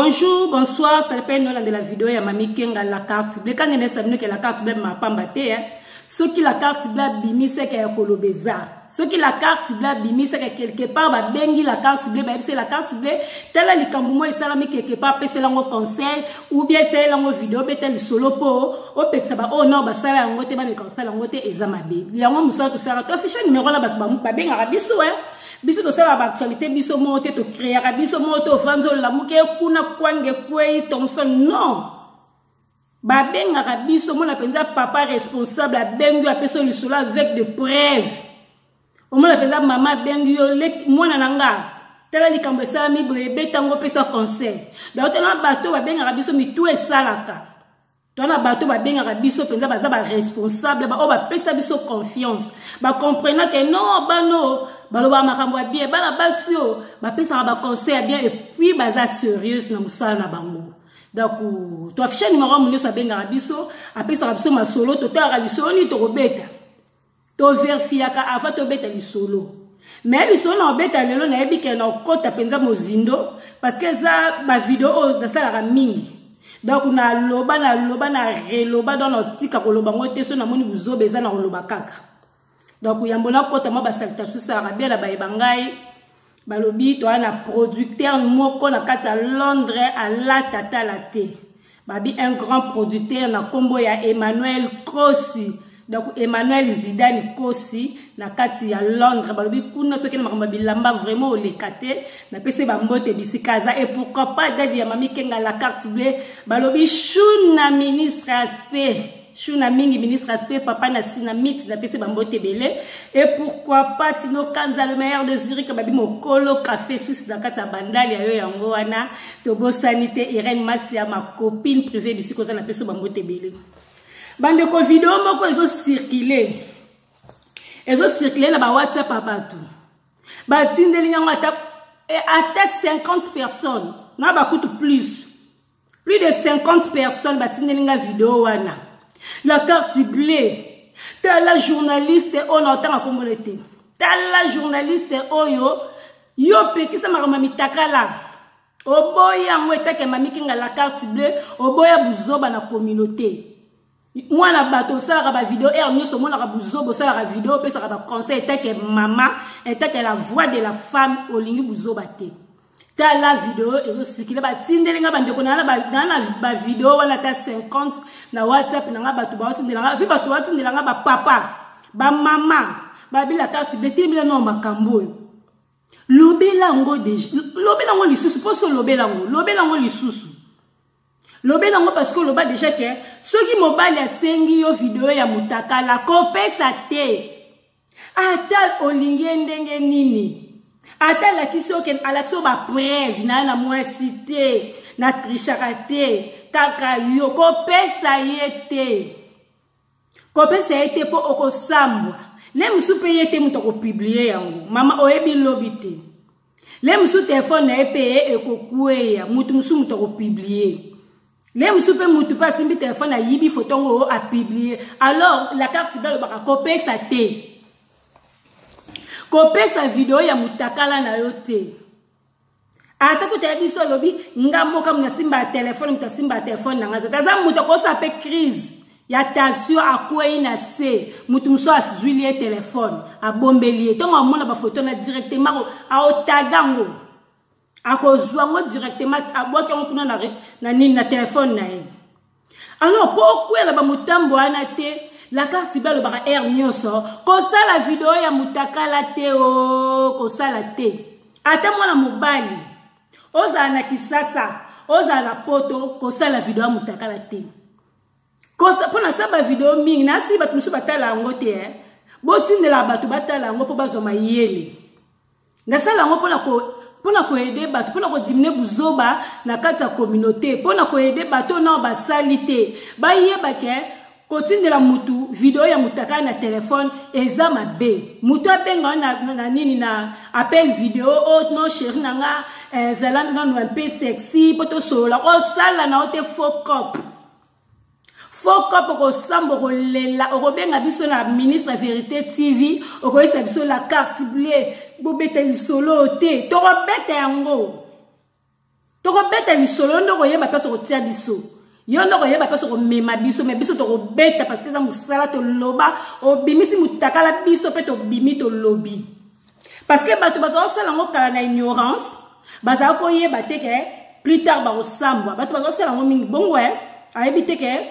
Bonjour, bonsoir, ça dépend de la vidéo ya Mami Kenga la carte bleue. Quand on est que la carte bleue ma pamba te hein. Soki la carte bleue abimi c'est que ya kolobeza. Soki la carte bleue abimi c'est que quelque part ba bengi la carte bleue ba yebisi la carte bleue tala likambo mo esalami quelque part pesela ngo conseil ou bien esalela ngo vidéo beta lisolo po opekisa ba oh non basala yango te bameka kosala yango te eza mabe. Yango mosala tosalaka to affiche numéro na bato babengaka biso hein. Biso tosalaka baactualité biso moko te, tocréaka biso moko te, ofandi olamuki kuna kwange ekwei Thomson non. Babengaka biso mona mpenza papa responsable abengi yo apesi yo lisolo avec de preuve. Omona mpenza mama abengi yo mwana na nga tala likambo esalami boye ebeta yango opesa conseil. Donc tala bato babengaka biso mitu esalaka. Twana bato babengaka biso mpenza baza ba responsable ba oyo bapesa biso confiance, ba comprena que non bano balobaka makambo ya bien, bana basi oyo bapesaka ba conseil ya bien et puis baza sérieuse na mosala na bango. Donc to affiche numéro ya nyonso abengaka biso, apesaka biso masolo, totalaka lisolo nini tokobeta, toverifiaka avant tobeta lisolo. Mais lisolo na obeta lelo nayebi ke na okota mpenza mozindo parce que eza ba video oyo nasalaka mingi. Donc naloba naloba na reloba, donc natika koloba ngo te, so namoni buzoba eza na koloba kaka. Donc yambo nakota mwa basalutation esalaka bien na bayeba ngai balobi toza na producteur moko na kati ya Londres alata tala te, babi un grand producteur na kombo ya Emmanuel Kosi. Donc Emmanuel Zidane Kosi na kati ya Londres balobi kuna soki na makambo ya bilamba vraiment oleka te, napesi ba mbote bisika aza. Et pourquoi pas dadi ya Mami Kenga la carte bleue, balobi shuna ministre aspect shuna mingi ministre aspect papa na sinamite, napesi ba mbote ebele. Et pourquoi pas Tino Kanza le meilleur de Zurich, babi mokolo café suisse na kati ya bandali ya yo yango wana tobosani te. Irène Masia ma copine privée bisika oza, napesi ba mbote ebele. Bandeko, video moko ezo circuler na ba WhatsApp ya bato, batindeli yango ata 50 personnes na bakutu plus de 50 personnes batindeli nga video wana. La carte bleue, tala journaliste oyo na otanga komona te, tala journaliste oyo yo pekisa makambo ya mitakala, oboya yango etake Mami Kenga la carte bleue, oboya buzoba na communauté. Mwana bato osalaka ba video heure nyonso omonaka buzoba, osalaka video opesaka ba conseil etake mama, etake la voix de la femme, olingi buzoba te. Tala video ezosikile batindeli nga bandeko na ba video wana ata 50 na WhatsApp na nga, bato baotindela nga, puis bato baotindela nga ba papa ba mama babila carte bleue timbila no makambo oyo lobela yango déjà, lobela yango lisusu mposo, lobela yango, lobela yango lisusu, lobela yango parce que oloba déjà ke soki mobali asengi yo video ya mutakala kopesa te, ata olingi ye ndenge nini, ata alakisi yo alakisi yo bapreuve na ye na mwasi te, na trichaka te, kaka yo kopesa ye te, kopesa ye te mpo okosambwa. Le mosusu mpe ye te moto akopublie yango, mama oyebi lobi te, le mosusu telefone na ye mpe ye ekokweya, motu mosusu moto akopublie, le mosusu mpe motu mpe asimbi telefone ayibi foto yango apublie. Alors la carte bleue alobaka kopesa te, kopesa video ya mutakala na yo te. Ata kuta ya biso alobi nga moka moto asimba ya telefone, moto asimba ya telefone na nga aza moto akosa mpe crise ya tension akwei na se, moto mosusu azwili ye telefone abombeli ye, ntongo amona bafoto na directement aotaga yango, akozwa yango directement abwaki yango kuna na nini na telefone na ye. Alors mpo okwela bamotambo wana te, la carte bleue alobaka heure nyonso kosala video ya mutakala te, o kosala te. Ata mwana mobali ozala na Kisasa, ozala na Poto, kosala video ya mutakala te. Mpo nasala bavideo mingi nasi bato mosusu batala yango te, eh. Botindela bato batala yango mpo bazwa mayele. Nasala yango mpona koede bato, mpona kodimine buzoba na kati ya communauté, mpona koede bato oyo nao basali te bayeba ke kotindela mutu video ya mutakala na telefone eza mabe. Mutu abenga na nini na appel video, oh non chéri na nga ezala nanu un peu sexy mpo tosolola, osala na yo te faux cop, faux cop, okosamba okolela, okobenga biso na ministre Vérité TV, okoyesa biso la carte bleue bobeta lisolo te, tokobeta yango. Tokobeta lisolo, yo nde okoyeba place okotia biso, yo nde okoyeba place okomema biso, mais biso tokobeta parce que eza mosala. Toloba, obimisi mutakala, biso mpe tobimi, tolobi, parce que bato bazala kosala yango kala na ignorance, bazala koyeba te ke plus tard bakosambwa. Bato bazala kosala yango mingi bongo, ayebi te ke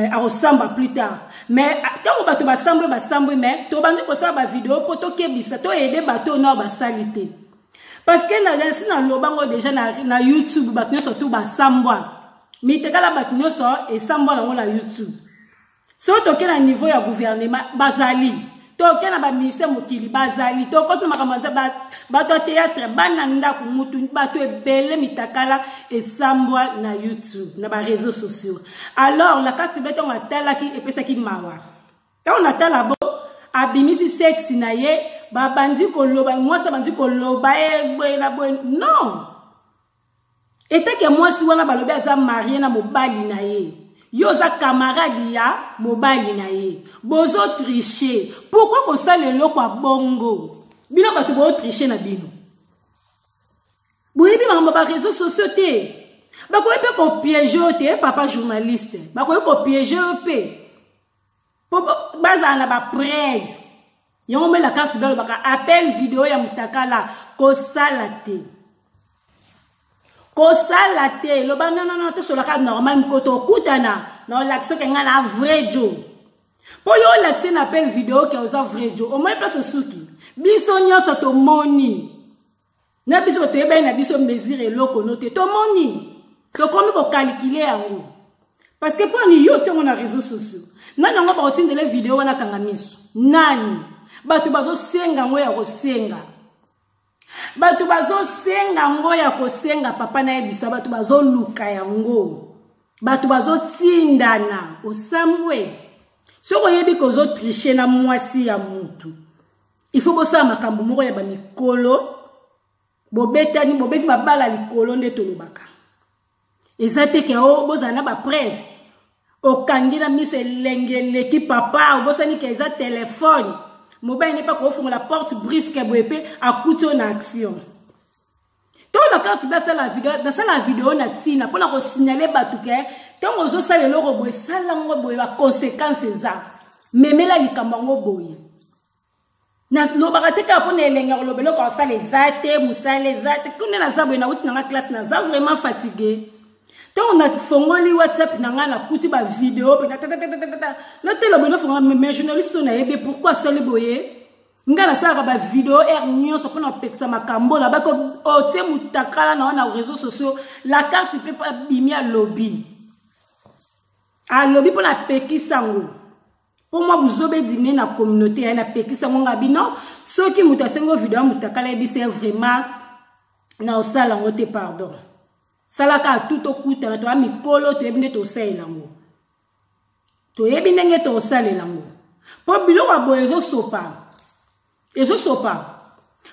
akosamba plus tard. Mais ntango bato basambwe, basambwe, mais tobandi kosala bavideo mpo tokebisa, toaider bato oyo nao basali te, parce que nasi nalobango déjà na YouTube, bato nyonso tu basambwa mitekala, bato nyonso esambwa nango na YouTube. Soki toke na niveau ya gouvernement, bazali, toke na baministère mokili, bazali, tokoti na makambo ya bato ya théâtre, bana ndako, mutu, bato ebele mitakala esambwa na YouTube, na baréseaux sociaux. Alors la carte bleue, ntango atalaki, epesaki mawa. Ntango natala bo abimisi sexe na ye, babandi koloba, mwasi abandi koloba e boye na boye. Non, eteke mwasi wana balobi aza mariée na mobali na ye, yo oza camarade ya mobali na ye, bozotricher. Pourquoi kosala eloko ya bongo? Bino bato bozotricher na bino, boyebi makambo baréseaux sociaux te. Bakoki mpe kopiéger yo te, papa journaliste, bakoki kopiéger yo mpe mpo bazala na bapreuve. Yango mpe na carte balobaka appel vidéo ya mutakala kosala te, kosala te. Loba nonono, tosolaka normal, moko tokutana na olakisa oke ngai na vrai jo, mpo yo olakisi na appel vidéo ke oza vrai jo. Omoni place osuki, biso nyonso tomoni na biso toyebani na biso mesure eloko no te. Tomoni, tokomi kocalculer yango, parce que mpo ani yo tiango na réseaux sociaux, nani yango bakotindela vidéo wana? Kanga miso, nani? Bato bazosenga yango ya kosenga, bato bazosenga yango ya kosenga. Papa nayebisa, bato bazoluka yango, bato bazotindana. Osambwe soki oyebi kozotricher na mwasi ya mutu, il faut bosala makambo moko ya bamikolo, bobetani, bobeti babala likolo nde tolobaka. Eza te ke o bozala na bapreuve, okangi na miso, elenge eleki papa, obosani ke eza telefone. Mobali ne mpe akofungola porte brusque boye mpe akuti oyo na action. To na carte basala vidéo, nasala vidéo na ntina mpona kosignaler bato ke ntango ozosala eloko boye, sala yango boye, baconséquence eza memela likambo yango boye. Nalobaka te kaka mpona elenge ya koloba, eloko asala eza te, mosala eza te. Kuna naza boye, nauti nanga classe, naza vraiment fatigué. Ntango nafongoli WhatsApp na ngai, nakuti bavidéo mpe tatatatata, natela boye, nafongola. Mais journaliste oyo nayebi pourquoi asali boye. Ngai nasalaka bavidéo heure nyonso mpona kopekisa makambo na baki otie mutakala na wana na réseaux sociaux. La carte mpe abimi, alobi, alobi mpona apekisa yango, mpo mwa buzoba ediminuer na communauté ya napekisa yango. Nga bino, soki moto asengi vidéo ya mutakala, yebisa ye vraiment na osala yango te, pardon, salaka atu tokutana, toya mikolo, toyebi nde tosalela yango, toyebi ndenge tosalela yango, mpo biloko ya boye ezosopa, ezosopa.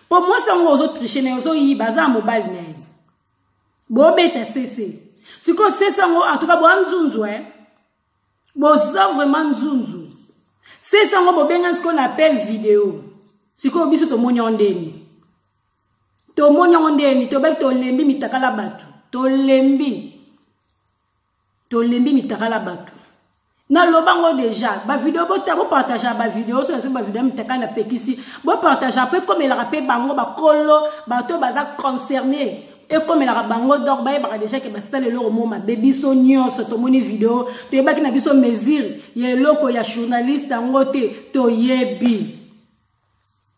Mpo mwasi yango ozotricher na ye, ozoyiba, aza na mobali na ye, bobeta sese. Sikoyo sese yango, en tout cas boya nzunzu, boza vraiment nzunzu. Sese yango bobengani sikoyo na appel vidéo. Sikoyo biso tomoni yango ndeni, tomoni yango ndeni, tobaki, tolembi mitakala bato, tolembi, tolembi mitakala bato. Naloba ngo déjà, bavidéo bota, bopartager bavidéo. So nasengi bavidéo mitakala, napekisi, bopartager mpo ekomelaka mpe bango bakolo, bato baza concerné, ekomelaka bango. Donc bayebaka déjà ke basala eloko mo mabe. Biso nyonso tomoni vidéo, toyebaki na biso mesure ya eloko ya journaliste yango te. Toyebi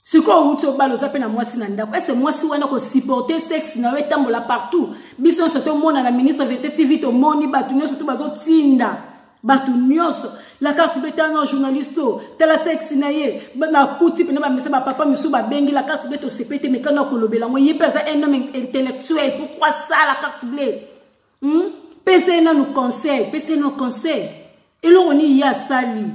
sikoyo owuti obala, oza mpe na mwasi na ndako. Ese mwasi wana kosupporter sexe na yo etambola partout, biso nyonso tomona na Ministre Vérité TV, tomoni bato nyonso to bazotinda, bato nyonso la carte bleue na journaliste o tala sexe na ye. Nakuti mpena bamesa, bapapa misusu babengi la carte bleue, tosepe te mekano ya kolobela yango. Ye mpe aza un homme intellectuel, pourquoi ça la carte bleue? Pesa ye nanu conseil, pesa ye nanu conseil, eloko nini ye asali?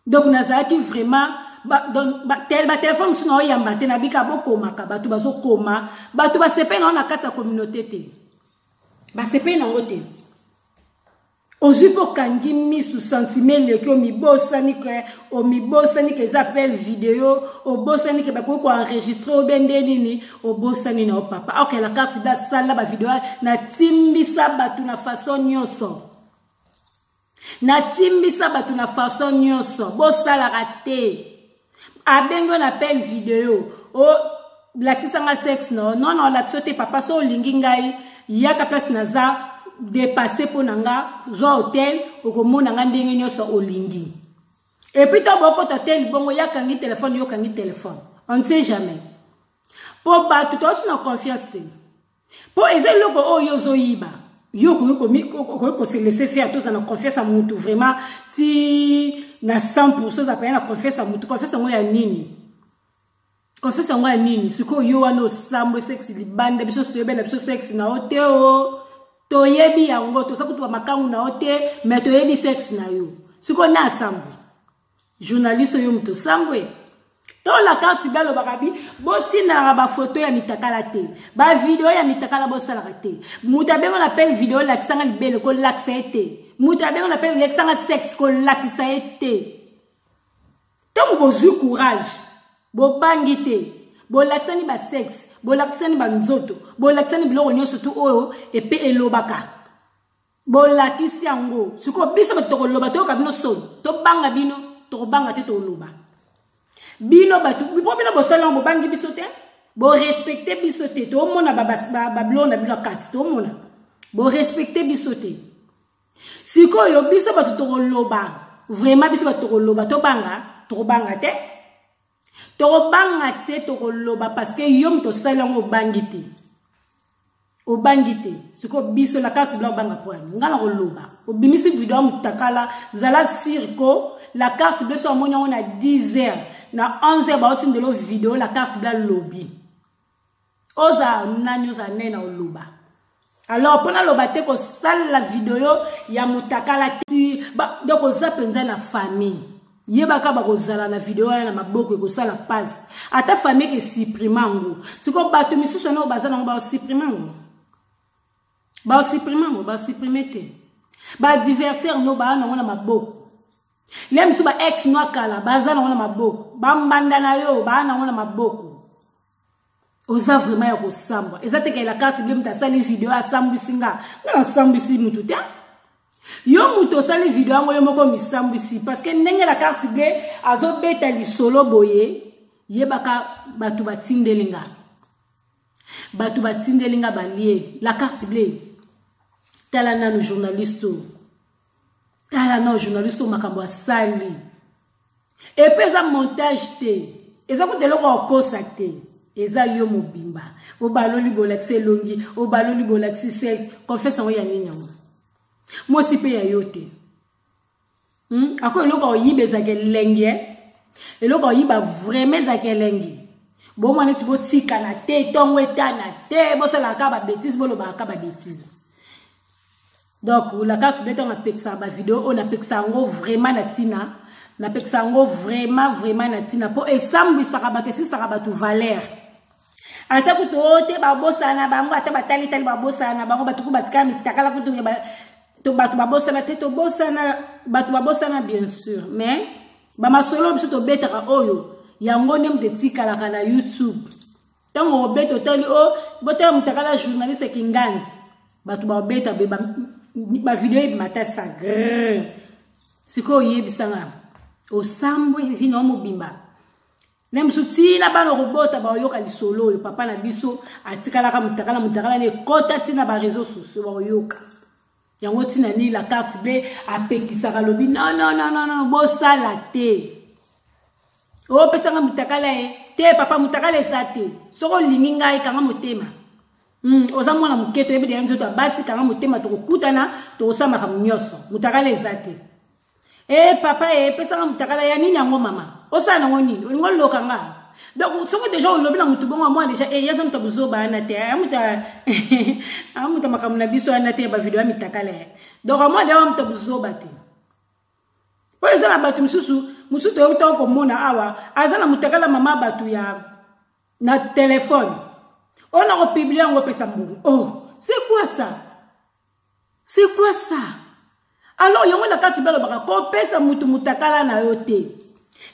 Donc nazalaki vraiment batelefone mosusu na oyamba te, nabika bokomaka, bato bazokoma, bato basepeli nango na kati ya communauté te, basepeli nango te. Ozwi mpe okangi misu, sentiment eleki, omibosani ke omibosani ke eza appel video, obosani ke bakoki koenregistre obe nde nini, obosani na yo papa. Ok, la carte bleue asala ba video natimbisa bato na façon nyonso, natimbisa bato na façon nyonso, bosalaka te. Abengi yo na appel video, o lakisa nga sexe na yo. Non, non, olakisa te papa, so olingi ngai yaka place naza dépassé mpo na nga, zwa hotel, okomona nga ndenge nyonso olingi. Et puis to bokota hotel bongo yakangi telefone, yokangi telefone, on ne sait jamais. Po bato tosi na confiance te, po eza eloko oyo ozoyiba, yo okoki kose laisser faire, toza na confiance ya mutu vraiment ti na 100%, oza paya na confiance ya mutu. Confiance yango ya nini? Confiance yango ya nini? Sikoyo yo wana osambwe sexe libanda, biso toyebela biso sexe na yo te, o toyebi yango, toza kutu bamakangu na yo te, mais toyebi sexe na yo. Sikoyo na asambwe journaliste oyo moto osambwe to la carte bleue alobaka bi botindelaka bafoto ya mitakala te, bavideo ya mitakala bosalaka te. Moto abengo na appel video, olakisanga libele, kolakisa ye te. Moto abengo na appel, olakisanga sexe, kolakisa ye te. Ntango bozwi courage, bobangi te, bolakisani basexe, bolakisani banzoto, bolakisani biloko nyonso tu oyo epe elobaka, bolakisi yango. Sikoyo biso bato tokoloba, toyoka bino soni, tobanga bino, tokobanga te, toloba bino bato po bino bosali yango, bobangi biso te, borespecte biso te. Tomona babiloko na bino ya kati, tomona borespecte biso te. Sikoyo biso bato tokoloba, vraiment biso bato tokoloba, tobanga, tokobanga te, tokobanga te, tokoloba parce que yo moto osali yango obangi te, obangi te. Sikoyo biso la carte bleue obanga po yani nga na koloba, obimisi video ya mutakala, zala sûr ko la carte bleue so amoni yango na 10 heures, na 11 heures baotindelo video la carte bleue alobi oza nani, oza nani na oloba. Alors mpona loba te kosalela video ya mutakala te, donc oza mpenza na famille, yebaka bakozala na video wana na maboko, ekosala pasi ata famille ekesupprime yango. Sikoyo bato misusu wana oyo baza nango baosupprime yango, baosupprime yango, baosupprime te. Baadversaire no baa nango na maboko, le mosusu ba ex no akala baza nango na maboko, bambanda na yo baa nango na maboko. Oza vraiment ya kosambwa. Eza te la carte bleue moto asali video asambwisi nga, nga nasambwisi mutu te. Yo moto osali video yango yo moko misambwisi, parce que ndenge la carte bleue azobeta lisolo boye, yebaka bato batindeli nga, bato batindeli nga balie la carte bleue. Tala nanu journaliste, tala nanu journaliste makambo asali. Epe eza montage te, eza kuta eloko ya kokosa te, eza yo mobimba obaloli bolakisi elongi, obaloli bolakisi sexe. Confiance yango ya nini yango? Mwasi mpe ya yo te. Ako eloko oyiba ezalaka elengi, eloko oyiba vraiment ezalaka elengi. Bomwa neti botikana te, ntongo etana te, bosalaka kaka babétise, bolobaka kaka babétise. Donc la carte bleue ntango napekisaka bavideo oyo, napekisa yango vraiment na ntina, napekisa yango vraiment vraiment na ntina, mpo esambwisaka bato, esisaka bato valeur. Ata kutu oyo te babosana na bango, ata batalitali babosana na bango, bato ku batikala mitakala kutu to bato babosana te, tobosana bato babosana bien sûr, mais bamasolo biso tobetaka oyo yango nde moto etikalaka na YouTube. Ntango obeta otali o botala motakala journaliste Kinganzi, bato babeta bavideo ebimata sa grrr. Sikoyo oyebisanga osambwe vino mobimba na mosusu ntina bana kobota baoyoka lisolo oyo papa na biso atikalaka motakala, motakala na ekota ntina bareseau sociaux baoyoka yango. Ntina nini la carte bleue apekisaka, alobi non, non, non, non, non, bosala te, opesanga motakala ye te papa, motakala eza te. Soki olingi ngai, kanga motema. Oza mwana moke, toyebi deya nzoto ya basi, kanga motema, tokokutana, tokosala makambo nyonso, motakala eza te. E papa, e pesanga motakala ya nini yango mama? Osala nango nini? Olingi oloka nga? Donc soki deja olobi na motu bongo, amwana deja e yaza moto ya bozoba wana te, amuta makambo na biso wana te ya bavideo ya mitakala ye. Donc amwana deja moto ya bozoba te, po eza na bato mosusu mosusu toyokutaka komona awa aza na motakala mama bato ya na telefone oyo na kopublie yango, opesa mbongo. Oh, c'est quoi ça? C'est quoi ça? Alors yango na kati balobaka kopesa mutu mutakala na yo te.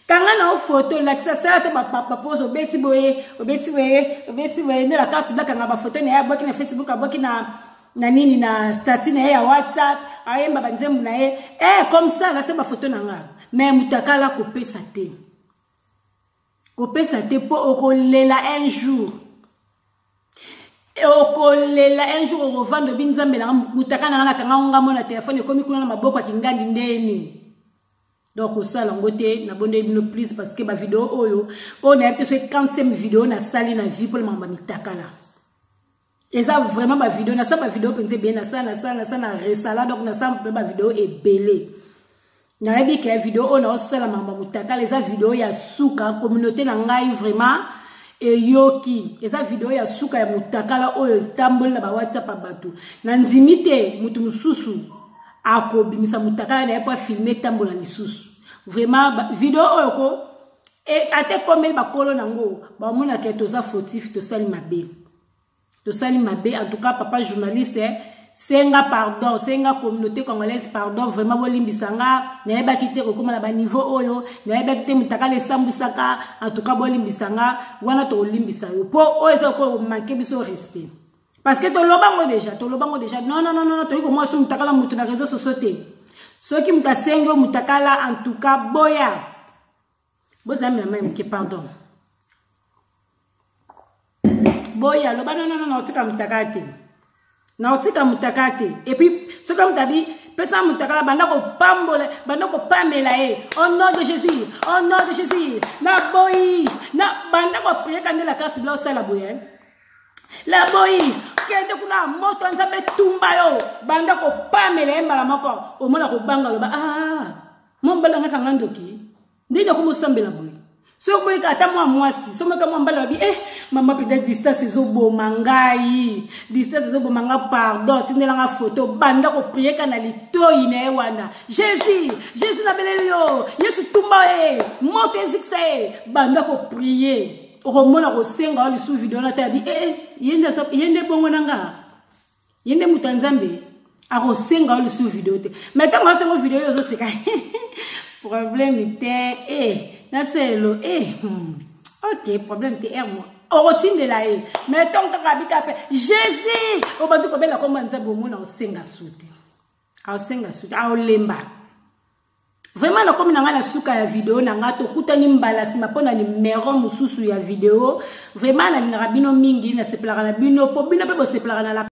Kanga na yo photo, lakisa sala te bapose, obeti boye, obeti boye, obeti boye, nde la carte bleue akanga bafoto na ye, abwaki na Facebook, abwaki na na nini na statut na ye ya WhatsApp, ayemba banzembo na ye, eh comme ça nase bafoto na nga. Mais mutakala kopesa te. Kopesa te po okolela un jour. Okolela un jour, okovanda obi nzambe na mutaka na nga nakanga ngo ngambo na telefone ekomi kuna na maboko ya kingandi ndeni. Donc kosala yango te, nabondeli bino please, parce que ba video oyo oyo nayebi te soki 40e video nasali na vie mpona makambo ya mitakala. Eza vraiment ba video, nasala ba video mpenza ebele, nasala nasala nasala na resala, donc nasala mpe ba video ebele. Nayebi ke video oyo naosala makambo ya motakala eza video ya suka. Communauté na ngai vraiment eyoki, eza video ya suka ya motakala oyo etamboli na ba WhatsApp ya bato. Nandimi te moto mosusu akobimisa motakala na ye po afilme etambola lisusu. Vraiment video oyo ko ata ekomeli bakolo nango, bamonaka toza fautif, tosali mabe, tosali mabe. En tout cas papa journaliste, senga pardon, senga communauté congolaise pardon. Vraiment bolimbisa nga, nayebaki te kokóma na baniveau oyo, nayebaki te motakala esambwisaka. En tout cas bolimbisa nga, wana tokolimbisa yo mpo oyo eza komanke biso respect, parce que tolobango déjà, tolobango déjà. Non, non, non, non, toyei komwa so motakala moto na réseau sociaux te. Soki moto asengi yo motakala, en tout cas boya bozala mai moke, pardon, boya loba non, non, non, naotika motakala te, naotika motakala te. Et puis soki moto abi pesa motakala, banda kopambola, banda kopamela ye au nom de Jésus, au nom de Jésus, naboyi na banda koprieka nde la carte bleue osala boye, laboyi kende kuna, moto nzambe tumba yo, banda kopamela ye mbala moko, omona kobanga, loba ah mobali anga kanga ndoki, ndenge akomosambela boye. Soki omonika ata mwa mwasi, soki omonika mwa mbala, babi eh mama mpenza distance ezoboma ngai, distance ezoboma nga, pardon, tindelanga foto, banda koprieka na litoi na ye wana, Jésus, Jésus, nabeleli yo, Yesu tumba ye, moto ezikisa ye, banda koprie, okomona kosenga yo lisusu video na te, abi eh ye nde bongo na nga, ye nde moto ya Nzambe, akosenga yo lisusu video te. Mais ntango asenga video oyo ozoseka, problème te, eh naselelo, eh ok, problème te, r okotindela ye. Mais ntango kaka abika mpe Jésus, obandi kobela komba Nzambe, omona osenga su te, aosenga su te, aolemba. Vraiment nakomi na ngai na suka ya video na ngai, tokutani mbala nsima mpo na numero mosusu ya video. Vraiment nalingaka bino mingi, nasepelaka na bino mpo bino mpe bosepelaka na la.